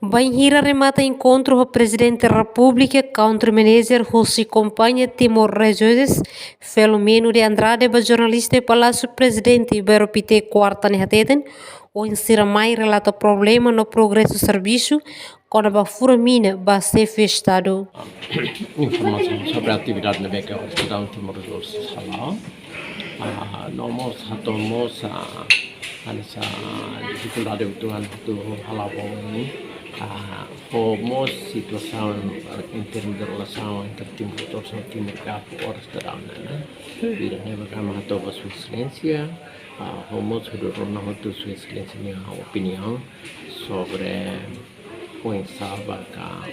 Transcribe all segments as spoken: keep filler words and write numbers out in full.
Bainhira remata enkontru ho Prezidente Repúblika, Country Manager husi kompañia Timor Resources, Filomeno de Andrade, ba jornalista iha Palásiu Prezidente Bairro Pité, Kuarta ne'e hateten, ohin sira mai relata problema no progresu servisu kona-ba fura mina ba Xefe Estadu. Informasaun sobre atividade ne'ebé ke oras daudaun Timor Resources hala'o. Ah, no mós hato'o mós, ah, hanesan difikuldade uitoan atu hala'o ba oin, ah, ho mós situasaun, ah, em termos de relasaun entre Timor Resources no Timor Gap oras daudaun ne'e, né? Ida-ne'e maka ha'u hato'o ba Sua Exelénsia, ah, ho mós hodi rona hotu Sua Exelénsia nia opiniaun sobre oinsá ba ka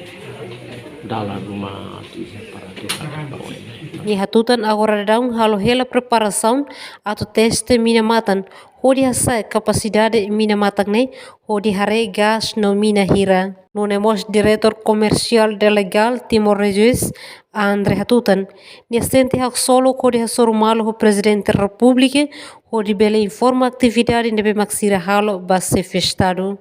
dalan ruma atu iha para atu taka ba oin. Nia hatutan agora daudaun halo hela preparasaun atu teste mina matan, hodi hasa'e kapasidade mina matan ne'e, hodi haree gás no mina hira. Nune'e mós Diretór Komersiál Delegál Timor Resources, André hatutan, nia sente haksolok hodi hasoru malu ho Prezidente Repúblika, hodi bele informa atividade ne'ebé mak sira halo ba Xefe Estadu.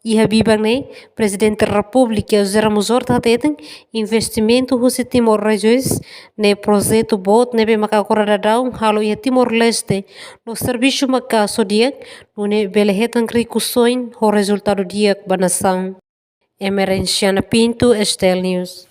Iha biban ne'e, Prezidente Repúblika José Ramos Horta hateten, investimentu husi Timor Resources ne'e projetu boot ne'ebé maka agora daudaun halo iha Timor-Leste, no servisu maka'as ho di'ak, nune'e bele hetan rikusoin ho rezultadu di'ak ba nasaun. Emerenciana Pinto, STL News.